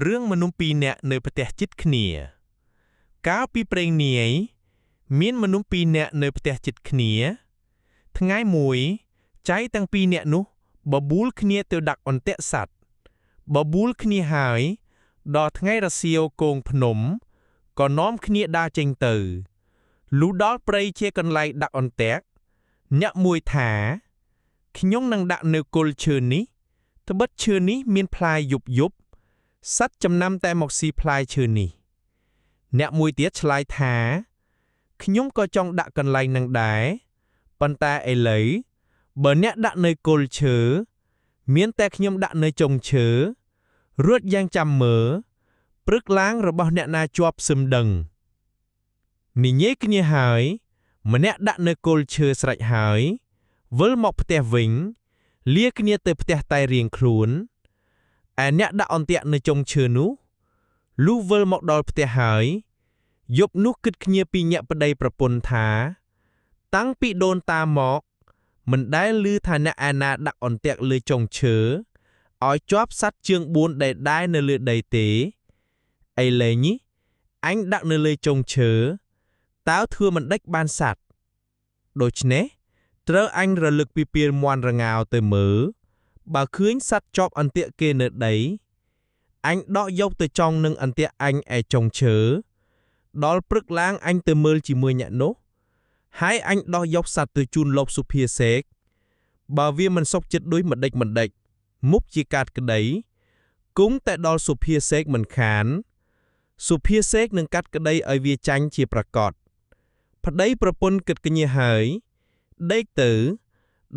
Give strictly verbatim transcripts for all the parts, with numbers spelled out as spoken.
រឿងមនុស្សពីរនាក់នៅផ្ទះជិតគ្នា។ កាលពីព្រេងនាយ មានមនុស្សពីរនាក់នៅផ្ទះជិតគ្នា។ ថ្ងៃមួយ ចៅទាំងពីរនាក់នោះ បបួលគ្នាទៅដាក់អន្ទាក់សត្វ។ បបួលគ្នាហើយ ដល់ថ្ងៃរសៀលគងភ្នំ ក៏នាំគ្នាដើរចេញទៅ។ លុះដល់ព្រៃជាកន្លែងដាក់អន្ទាក់ អ្នកមួយថា ខ្ញុំនឹងដាក់នៅគល់ឈើនេះ ត្បិតឈើនេះមានផ្លែយប់យប់ សត្វចំណាំតែមកស៊ីផ្លែឈើនេះ។ អ្នកមួយទៀតឆ្លើយថា ខ្ញុំក៏ចង់ដាក់កន្លែងហ្នឹងដែរ ប៉ុន្តែឥឡូវ បើអ្នកដាក់នៅគល់ឈើ មានតែខ្ញុំដាក់នៅចុងឈើ រួចយ៉ាងចាំមើល ព្រឹកឡើងរបស់អ្នកណាជាប់សឹមដឹង។ និយាយគ្នាហើយ ម្នាក់ដាក់នៅគល់ឈើស្រេចហើយ វិលមកផ្ទះវិញ លាគ្នាទៅផ្ទះតែរៀងខ្លួន។ ឯអ្នកដាក់អន្ទាក់នៅចុងឈើនោះ លុះវិលមកដល់ផ្ទះហើយ យប់នោះគិតគ្នាពីរនាក់ប្តីប្រពន្ធថា តាំងពីដូនតាមក មិនដែលឮថាអ្នកឯណាដាក់អន្ទាក់លើចុងឈើ ឲ្យជាប់សត្វជើងបួនដែលដែរនៅលើដីទេ។ ឥឡូវនេះ អញដាក់នៅលើចុងឈើ តើធ្វើមិនដេចបានសត្វ? ដូច្នេះ ត្រូវអញរលឹកពីពេលមាន់រងាវទៅមើល បើឃើញសត្វជាប់អន្ទាក់គេនៅដី អញដកយកទៅចងនឹងអន្ទាក់អញឯចុងឈើ ដល់ព្រឹកឡើងអញទៅមើលជាមួយអ្នកនោះ ហើយអញដោះយកសត្វទៅជូនលោកសុភាសេក បើវាមិនសុខចិត្តដូចម្ដេចម្ដេច មុខជាកាត់ក្តី គង់តែដល់សុភាសេកមិនខាន សុភាសេកនឹងកាត់ក្តីឲ្យវាចាញ់ជាប្រាកដ។ ប្តីប្រពន្ធគិតគ្នាហើយ ដេកទៅ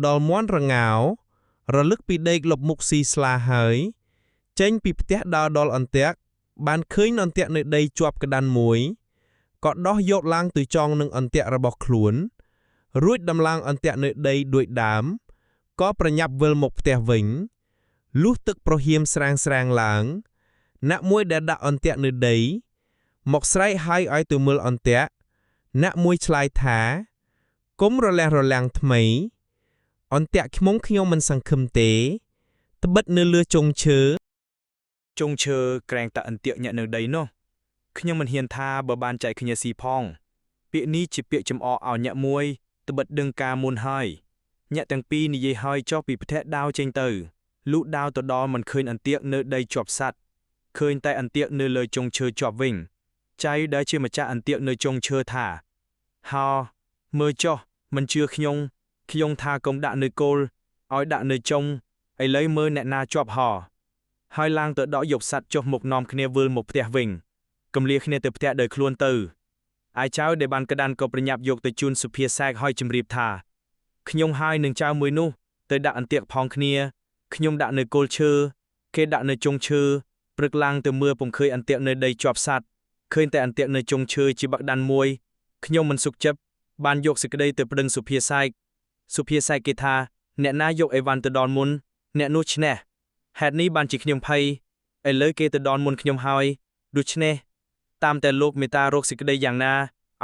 ដល់មាន់រងាវ រលឹកពីដេកលុបមុខស៊ីស្លាហើយ ចេញពីផ្ទះដើរដល់អន្ទាក់ បានឃើញអន្ទាក់នៅដីជាប់ក្ដានមួយ ក៏ដោះយកឡើងទៅចងនឹងអន្ទាក់របស់ខ្លួន រួចដំឡើងអន្ទាក់នៅដីដូចដើម ក៏ប្រញាប់វិលមកផ្ទះវិញ។ លុះទឹកប្រហៀមស្រាងៗឡើង អ្នកមួយដែលដាក់អន្ទាក់នៅដី មកស្រែកហៅឲ្យទៅមើលអន្ទាក់ អ្នកមួយឆ្លើយថា កុំរលះរលាំងថ្មី អន្ទាក់ខ្មុំខ្ញុំមិនសង្ឃឹមទេ ត្បិតនៅលើចុងឈើ ចុងឈើក្រែងតែអន្ទាក់អ្នកនៅដីនោះ ខ្ញុំមិនហ៊ានថាបើបានចែកគ្នាស៊ីផង។ ពាក្យនេះជាពាក្យចំអកឲ្យអ្នកមួយ ត្បិតដឹងការមុនហើយ។ អ្នកទាំងពីរនិយាយហើយចុះពីផ្ទះដើរចេញទៅ លុះដើរទៅដល់មិនឃើញអន្ទាក់នៅដីជាប់សត្វ ឃើញតែអន្ទាក់នៅលើចុងឈើជាប់វិញ។ ចៅដែលជាម្ចាស់អន្ទាក់នៅចុងឈើថា ហោ មើលចុះ មិនជឿខ្ញុំ ខ្ញុំថាកុំដាក់នៅគល់ ឲ្យដាក់នៅចុង ឥឡូវមើលអ្នកណាជាប់ហោ។ ហើយឡើងទៅដកយកសត្វចុះមកនាំគ្នាវិលមកផ្ទះវិញ កុំលាគ្នាទៅផ្ទះដោយខ្លួនទៅ។ ឯចៅដែលបានក្ដានក៏ប្រញាប់យកទៅជូនសុភាសេកហើយជម្រាបថា ខ្ញុំហើយនឹងចៅមួយនោះ ទៅដាក់អន្ទាក់ផងគ្នា ខ្ញុំដាក់នៅគល់ឈើ គេដាក់នៅចុងឈើ ព្រឹកឡើងទៅមើលពុំឃើញអន្ទាក់នៅដីជាប់សត្វ ឃើញតែអន្ទាក់នៅចុងឈើជាបក្ដានមួយ ខ្ញុំមិនសុខចិត្ត បានយកសេចក្ដីទៅប្ដឹងសុភាសេក។ សុភាសេកគេថា អ្នកណាយកឥវ៉ាន់ទៅដល់មុន អ្នកនោះឈ្នះ។ ហេតុនេះបានជាខ្ញុំភ័យ ឥឡូវគេទៅដល់មុនខ្ញុំហើយ ដូច្នេះ តាមតែលោកមេត្តារកសេចក្ដីយ៉ាងណា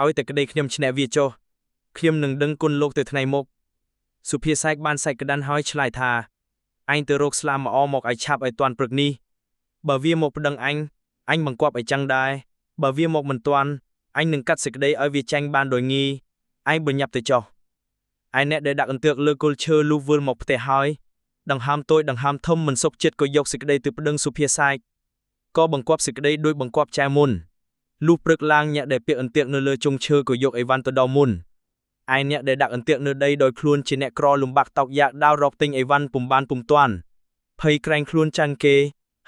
ឲ្យតែក្ដីខ្ញុំឈ្នះវាចុះ ខ្ញុំនឹងដឹងគុណលោកទៅថ្ងៃមុខ។ សុភាសេកបានសេកក្ដានហើយឆ្លើយថា អញទៅរកស្លាម្អមកឲ្យឆាប់ឲ្យទាន់ព្រឹកនេះ បើវាមកប្ដឹងអញ អញបង្គាប់ឲ្យចាំងដែរ បើវាមកមិនទាន់ អញនឹងកាត់សេចក្ដីឲ្យវាចាញ់បានដោយងាយ អញប្រញាប់ទៅចុះ។ ឯអ្នកដែលដាក់អន្ទាក់លើគល់ឈើលុះវិលមកផ្ទះហើយ ដង្ហើមតូចដង្ហើមធំមិនសុខចិត្តក៏យកសេចក្ដីទៅប្ដឹងសុភាសេក ក៏បង្គាប់សេចក្ដីដូចបង្គាប់ចៅមុន។ លុះព្រឹកឡើងអ្នកដែលពាក់អន្ទាក់នៅលើចុងឈើក៏យកឥវ៉ាន់ទៅដល់មុន។ ឯអ្នកដែលដាក់អន្ទាក់នៅដីដោយខ្លួនជាអ្នកក្រលំបាកតោកយ៉ាកដើររកទិញឥវ៉ាន់ពុំបានពុំទាន់ ភ័យក្រែងខ្លួនចាញ់គេ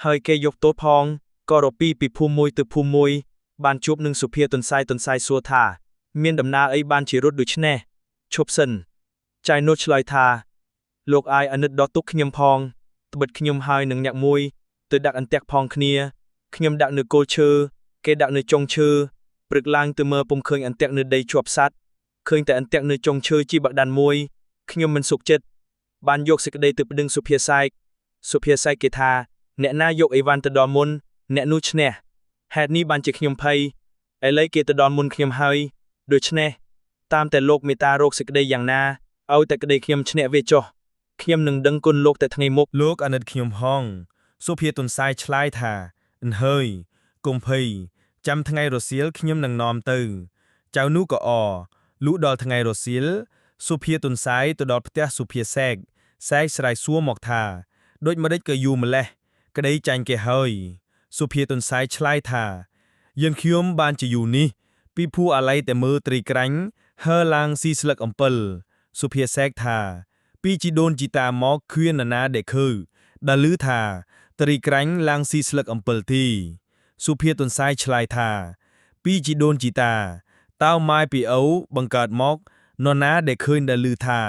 ហើយគេយកទោសផង ក៏រពីពីភូមិមួយទៅភូមិមួយ បានជួបនឹងសុភាទន្សាយ ទន្សាយសួរថា មានដំណើរអីបានជារត់ដូច្នេះ ឈប់សិន។ ចៅនោះឆ្លើយថា លោកអាយអាណិតដល់ទុក្ខខ្ញុំផង ត្បិតខ្ញុំហើយនឹងអ្នកមួយ ទៅដាក់អន្ទាក់ផងគ្នា ខ្ញុំដាក់នៅគល់ឈើ គេដាក់នៅចុងឈើ ព្រឹកឡើងទៅមើលពុំឃើញអន្ទាក់នៅដីជាប់សត្វ ឃើញតែអន្ទាក់នៅចុងឈើជាបក្ដានមួយ ខ្ញុំមិនសុខចិត្ត បានយកសេចក្ដីទៅប្ដឹងសុភាសេក។ សុភាសេកគេថា អ្នកណាយកឥវ៉ាន់ទៅដល់មុន អ្នកនោះឈ្នះ។ ហេតុនេះបានជាខ្ញុំភ័យ ឥឡូវគេទៅដល់មុនខ្ញុំហើយ ដូច្នេះ តាមតែលោកមេត្តារកសេចក្ដីយ៉ាងណា ឲ្យតែក្ដីខ្ញុំឈ្នះវាចុះ ខ្ញុំនឹងដឹងគុណលោកតែថ្ងៃមុខ។ លោកអាណិតខ្ញុំផង សុភាទន្សាយឆ្លើយថា Nhơi, kông phây, čăm thngai rossil kh-, nhŭm nâng norm tâo. Čau nu kơ o, lu đol thngai rossil, Sophia Tunsai tơ đol ptiah Sophia Sek, Sek srai sua mok tha. Đuč mđuč kơ yu mleh, kđei čañ kê hơi. Sophia Tunsai čhlai tha. Yin khum ban či yu nih, pi phu alai tê mơ tri krañ, hơ lang si slăk mpl. Sophia Sek tha. Pi či đôn či ta mok khuyên nana đe khư. Đa lư tha. Tri krañ lang si slăk mpl thi. Sophia Tunsai čhlai tha. Pi či đôn či ta. Tao mai pi âu, băng kơt mok, nona đe khuyên đa lư tha.